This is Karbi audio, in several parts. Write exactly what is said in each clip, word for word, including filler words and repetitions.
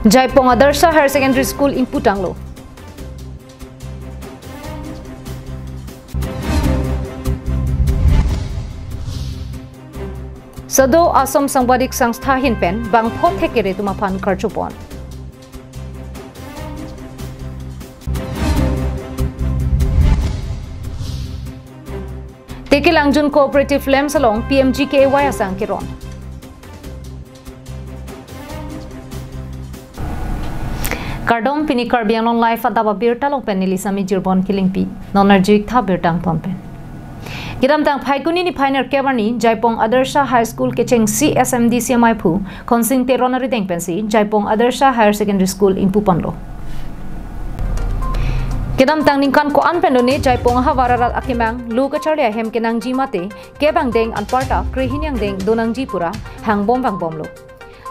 Jaipong Adarsha Higher Secondary School ingpu tanglo. SADO Assam Sangbadik Sangstha ahin pen bangpho thek kere atum aphan karchupon. Tekilangjun Cooperative Lamps along P M G K A Y asang keron. Kardom, pini Karbi Anglong Live adap abirta along pen neli Sami Jirbon Kilingpi. Non arju-ik tha birta angton pen. Kedamtang Phaikuni niphai nerkep arni Jaipong Adarsha High School kechengsi S M D C amaiphu Khonsing Teron arideng pensi Jaipong Adarsha Higher Secondary School ingpuponlo. Kedamtang ningkan ko-an pen done Jaipong ahavar arat akemang lo kacharli ahem kenangji mate kep angdeng anparta krehini angdeng donangji pura hangbom vangbomlo.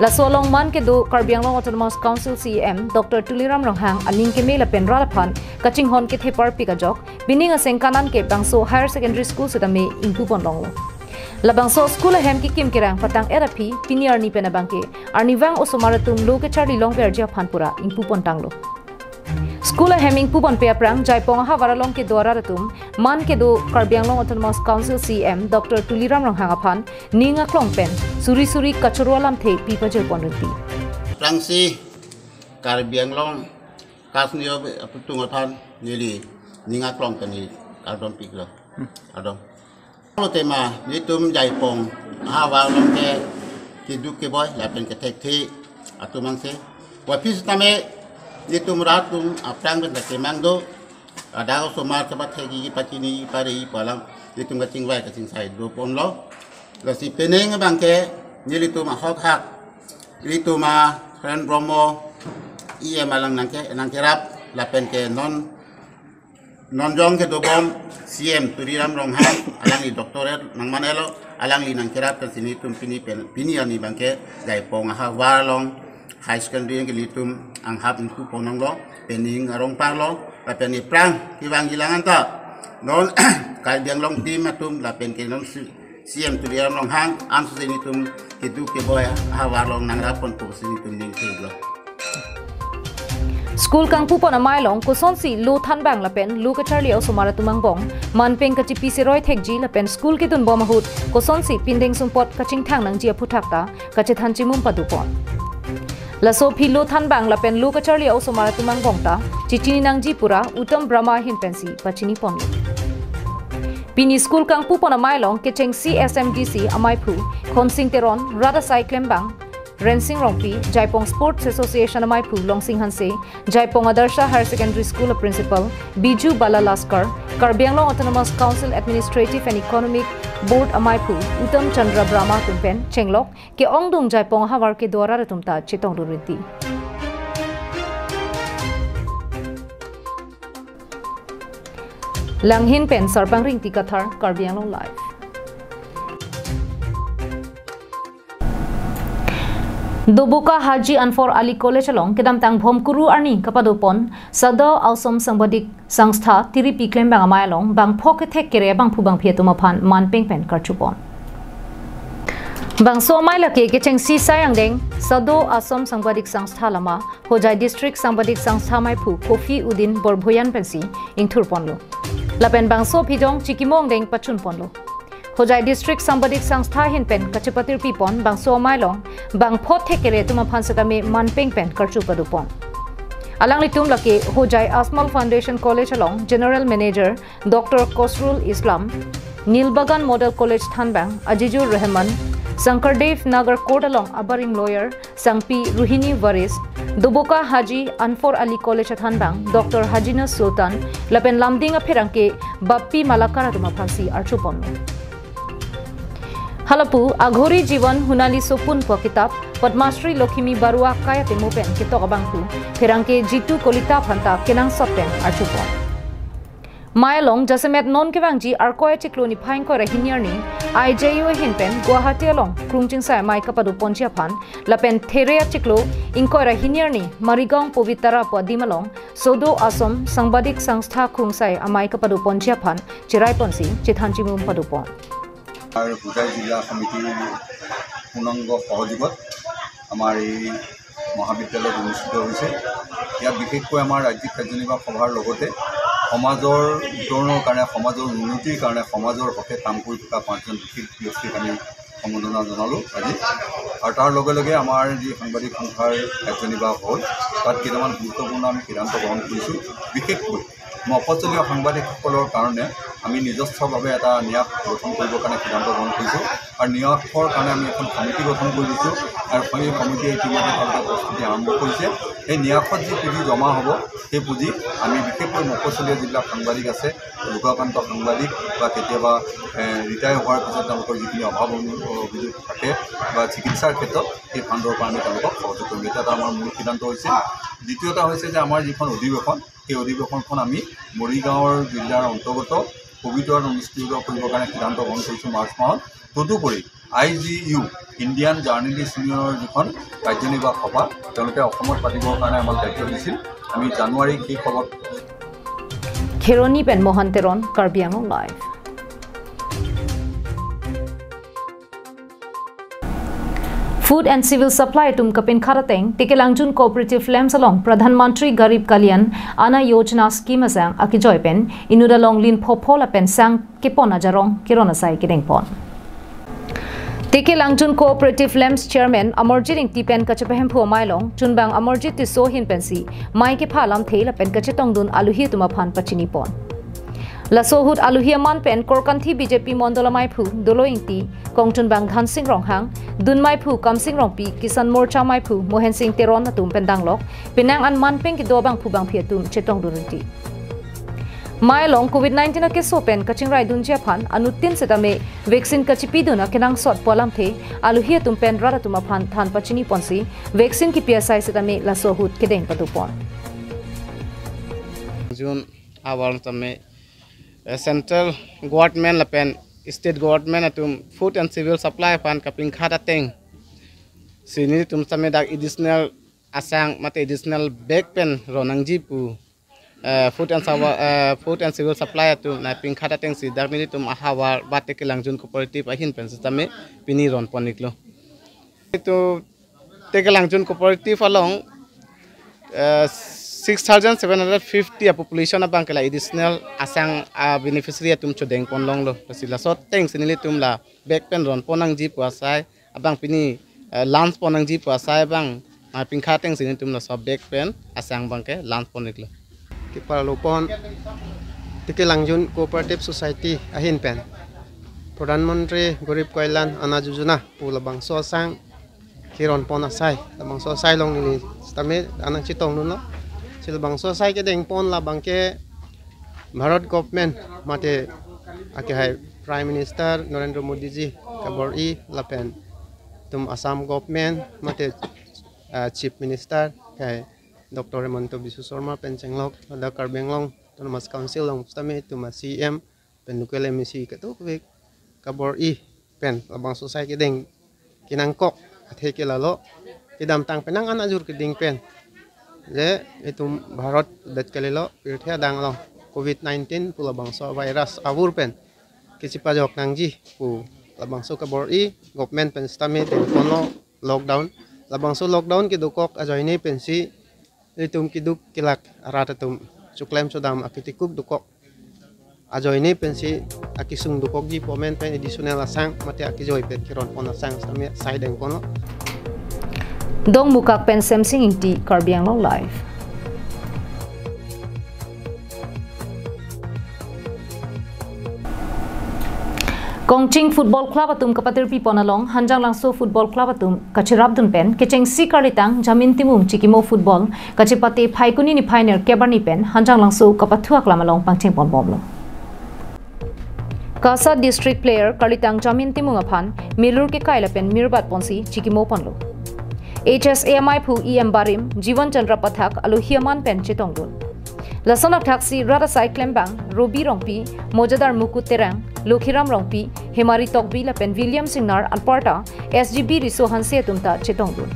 Laso along man kedo Karbi Anglong Autonomous Council C E M Doctor Tuliram Ronghang aning keme lapen rat aphan kachinghon ketheparpik ajok pining asengkan an ke bangso Higher Secondary School setame ingpupon longlo. Labangso school ahem kekim kerang patang-et aphi pini arni pen abangke arnivang osomar atum lo kacharli longverji aphan pura ingpupon tanglo. School ahem ingpuponpe aphrang Jaipong ahavar along kedo arat atum man kedo Karbi Anglong Autonomous Council C E M Doctor Tuliram Ronghang aphan ning aklong pen suri suri kachoro alamthe pipajirpon rinti. Aphrangsi Karbi Anglong kas niyo aputung aphan neli ning aklong pen neli kardompiklo. Kardom. Lo tema, nelitum Jaipong ahavar along ke keduk keboi lapen kethekthe atum angse. Wapis tame nelitum rat atum aphrang pen ta kemang do. Ada osomar kepathekji, pachini, pare, palang, nelitum kachingvai kachingsai doponlo. Lasi penang abangke nelitum ahok hak, nelitum a Ren Bromo E M alang nangke nangkerap lapen ke non non jong kedobom C M Tuliram Ronghang, alangli doctorate nangmanelo, alangli nangkerap pensi nelitum pini pen, pini arni abangke Jaipong ahavar along High Secondary ke nelitum anghap ingpupon longlo, pen ning arong parlo, lapen aphrang kevangji alang anta non Karbi Anglong team atum lapen ke non si C M Tuliram Ronghang ansose nelitum keduk keboi ahavar along nangraponpo pusi nelitum ningthelo. School kangpupon amei along kosonsi lo thanbang lapen lo kacharli osomar atum angbong manpeng kachipi seroi thekji lapen school kedunbom ahut kosonsi pindeng sumpot kachingthang nangji aphuthak ta kachethan chimum padopon. Laso aphi lo thanbang lapen lo kacharli osomar atum angbong ta chechini nangji pura Uttam Brahma ahin pensi pachiniponlo. Pini school kangpupon amei along kechengsi S M D C amaiphu Khonsing Teron, rat asai klembang Rensing Rongpi, Jaipong Sports Association amaiphu Longsing Hanse, Jaipong Adarsha Higher Secondary School a Principal Biju Bala Laskar, Karbi Anglong Autonomous Council Administrative and Economic Board amaiphu Uttam Chandra Brahma atum pen chenglok ke-ongdung Jaipong ahavar kedo arat atum ta chetongdun rinti. Langhin pen Sarpang Ringti Kathar, Karbi Anglong Live. Doboka Haji Anfor Ali College along kedamtang Bhomkuru arni kapadopon SADO Assam Sangbadik Sangstha tiripi klembang amei along bangpho kethek kere bangphu bangphi atum aphan manpeng pen karchupon. Bangso amei lake kechengsi sai angdeng SADO Assam Sangbadik Sangstha lama Hojai District Sangbadik Sangstha amaiphu Kofi Udin Borbhoyan pensi ingthurponlo. Lapen bangso aphi jong chikimo angdeng pachunponlo. Hojai District Sangbadik Sangstha ahin pen kachepatirpipon bangso amei along bangpho thek kere atum aphan setame manpeng pen karchu padopon. Alanglitum lake Hojai Ajmal Foundation College along General Manager Doctor Kosrul Islam, Nilbagan Model College thanbang Ajizur Rahman, Sankardev Nagar Court along abarim lawyer Sangpi Ruhini Waris, Doboka Haji Anfor Ali College athanbang Doctor Hajina Sultan, lapen Lamding apherangke Bappi Malakar atum aphansi archupon. Halapu Aghori Jivan Hunali Sopun pu akitap Padma Shri Lokhimi Barua akai atimo pen ketok abangphu pherangke Jitu Kolita aphanta kenangsot pen archupon. Amei along jasemet non kevangji Arkoi achiklo niphai ingkoi ra hini arni I J U ahin pen Guwahati along krung chingsai amei kapadoponji aphan lapen There achiklo ingkoi ra hini arni Marigaon Pavitra pu adim along SADO Assam Sangbadik Sangstha krungsai amei kapadoponji aphan cheraiponsi chethan chimum padopon. আমাৰ হোজাই জিলা সমিতিৰ পূৰ্ণাংগ সহযোগত আমাৰ এই মহাবিদ্যালয়ত অনুষ্ঠিত হৈছে। ইয়াত বিশেষকৈ আমাৰ ৰাজ্যিক কাৰ্যনিৰ্বাহক সভাৰ লগতে সমাজৰ উত্তৰণৰ কাৰণে, সমাজৰ উন্নতিৰ কাৰণে, সমাজৰ হকে কাম কৰি থকা পাঁচজন বিশেষ ব্যক্তিক আমি সম্বৰ্ধনা জনালোঁ আজি। আৰু তাৰ লগে লগে আমাৰ যি সাংবাদিক সন্থাৰ কাৰ্যনিৰ্বাহক হ'ল, তাত কেইটামান গুৰুত্বপূৰ্ণ আমি সিদ্ধান্ত গ্ৰহণ কৰিছোঁ। বিশেষকৈ মফচলীয়া সাংবাদিকসকলৰ কাৰণে আমি নিজস্বভাৱে এটা ন্যাস গঠন কৰিবৰ কাৰণে সিদ্ধান্ত গ্ৰহণ কৰিছোঁ। আৰু ন্যাসৰ কাৰণে আমি এখন সমিতি গঠন কৰি দিছোঁ। আৰু সেই সমিতিয়ে ইতিমধ্যে তেওঁলোকে প্ৰস্তুতি আৰম্ভ কৰিছে। সেই ন্যাসত যি পুঁজি জমা হ'ব, সেই পুঁজি আমি বিশেষকৈ মফচলীয়া যিবিলাক সাংবাদিক আছে, ৰোগাক্ৰান্ত সাংবাদিক বা কেতিয়াবা, এ, ৰিটায়াৰ হোৱাৰ পিছত তেওঁলোকৰ যিখিনি অভাৱ অনু-, অভিযোগ থাকে বা চিকিৎসাৰ ক্ষেত্ৰত সেই ফাণ্ডৰ পৰা আমি তেওঁলোকক সহযোগ কৰিম। এতিয়া এটা আমাৰ মূল সিদ্ধান্ত হৈছে। দ্বিতীয়টা হৈছে যে আমাৰ যিখন অধিৱেশন, সেই অধিৱেশনখন আমি মৰিগাঁৱৰ জিলাৰ অন্তৰ্গত পবিতৰাত অনুষ্ঠিত কৰিবৰ কাৰণে সিদ্ধান্ত গ্ৰহণ কৰিছোঁ মাৰ্চ মাহত। তদুপৰি I G U, Indian journalist ইউনিয়নৰ যিখন কাৰ্যনিৰ্বাহক সভা, তেওঁলোকে অসমত পাতিবৰ কাৰণে আমাক দায়িত্ব দিছিল। আমি জানুৱাৰী শেষ হ'ব। Kheroni pen Mohan Teron, Karbi Anglong Live. Food and Civil Supply atum kapinkhat ateng, Tekelangjun Cooperative Lamps along Pradhan Mantri Garib Kalyan Anna Yojana scheme asang akejoi pen inut along lin phopho lapen sang kepon ajarong keron asai kedengpon. Tekelangjun Cooperative Lamps Chairman Amarjit Ingti pen kachepahemphu amei along, chunbang Amarjit Tisso ahin pensi mei kepha alamthe lapen kachetongdun aluhi atum aphan pachinipon. Laso ahut aluhi aman pen Korkanthi B J P Mondol amaiphu Dolo Ingti, kongchunbang Dhansing Ronghang, dunmaiphu Kamsing Rongpi, Kisan Morcha maiphu Mohensing Teron atum pen danglok penang an manpeng kedo abangphu bangphi atum chetongdun rinti. Mei along Covid nineteen akeso pen kachingraidunji aphan anuttin setame vaccine kachipidun akenangsot pu alamthe aluhi atum pen rat atum aphan than pachiniponsi vaccine kipi asai setame laso ahut kedeng padopon. Jun awal tame, eh, central government lapen state government atum Food and Civil Supply aphan kapinkhat ateng si nelitum tame dak additional asang mate additional bag pen ron nangji pu, eh, Food and Sawa-, eh, Food and Civil Supply atum nangpinkhat ateng si dak nelitum ahavar ba Tekelangjun Cooperative ahin pen setame pini ronpon-iklo. Itum Tekelangjun Cooperative along, eh, six thousand seven hundred fifty a population abang ke la additional asang a beneficiary atum chodengpon longlo. Lasi laso ateng si nelitum la bag pen ronpon nangji pu asai abang pini, eh, launch pon nangji pu asai abang, ah, pinkhat ateng si nelitum laso bag pen asang abang ke launch pon-iklo. Kiparlo pon Tekelangjun Cooperative Society ahin pen Pradhan Mantri Garib Kalyan Anna Yojana pu labangso asang keronpon asai, labangso asai along neli setame anang chetongdunlo. Si labangso asai kedengpon labang ke Bharat government mate akehai Prime Minister Narendra Modi ji kabor-i lapen itum Assam government mate, ah, Chief Minister akehai Doctor Himanta Biswa Sarma pen chenglok ladak Karbi Anglong Autonomous Council along setame itum a-C E M pen local M A C kadokave kabor-i pen labangso asai kedeng kenangkok athe ke lalo kedamtang penang an ajur keding pen je itum Bharat det kalilo pirthe adang along Covid nineteen pu labangso virus avur pen kachepajok nangji pu labangso kabor-i government pen setame dengponlo lockdown. Labangso lockdown kedokok ajoine pensi itum keduk kelak arat atum choklem chodam aketekup dokok ajoine pensi akesung dokokji pu amen pen additional asang mate akejoi pen keronpon asang setame asai dengponlo. Dongmukak pen Semsing Ingti, Karbi Anglong Live. Kongching Football Club atum kapatirpipon along Hanjanglangso Football Club atum kacherapdun pen kechengsi karlitang Jamin Timung chikimo football kachepate Phaikuni niphai nerkep arni pen Hanjanglangso kapathu aklam along pangchengponbomlo. KASA district player karlitang Jamin Timung aphan milur kekai lapen mirbatponsi chikimoponlo. H S A amaiphu E M Barim, Jiwan Chandra Pathak, aluhi aman pen chetongdun. Lason athak si rat asai klembang Robi Rongpi, Mojadar Mukut Terang, Lokhiram Rongpi, Hemari Tokbi lapen William Singnar anparta S G B Riso Hanse atum ta chetongdun.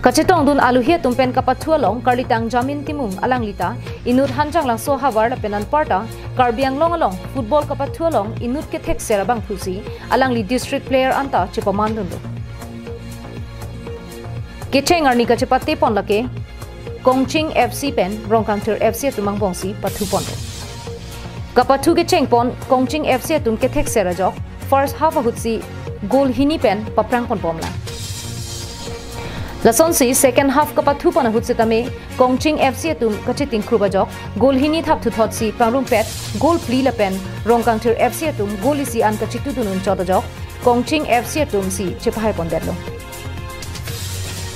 Kachetongdun aluhi atum pen kapathu along karlitang Jamin Timung alanglita inut Hanjanglangso havar lapen anparta Karbi Anglong along football kapathu along inut kethekser abangphusi alangli district player anta chepamandunlo. Kecheng arni kachepate pon lake Kongching F C pen Rongkangthir F C atum angbongsi pathu ponlo. Kapathu kecheng pon Kongching F C atum kethek ser ajok first half ahutsi goal hini pen paprang ponbomlang. Lasonsi second half kapathu pon ahut sitame Kongching F C atum kachitingkrup ajok goal hini thapthuthotsi pangrumpet goal phli lapen Rongkangthir F C atum goal isi an kachitudun unchot ajok Kongching F C atumsi chepahai pondetlo.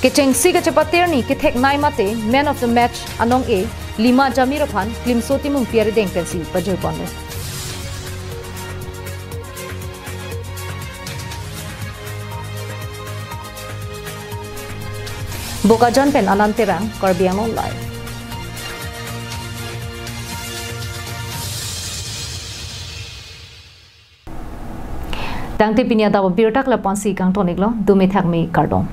Kechengsi kachepate arni kethek nai mate man of the match anong-e Lima Jamir aphan Klimso Timungpi arideng pensi pajirponlo. Bokajan pen Anand Terang, Karbi Anglong Live. Tangte pini adap abirta ke lapu-ansi kangton-iklo, dome thakme kardom.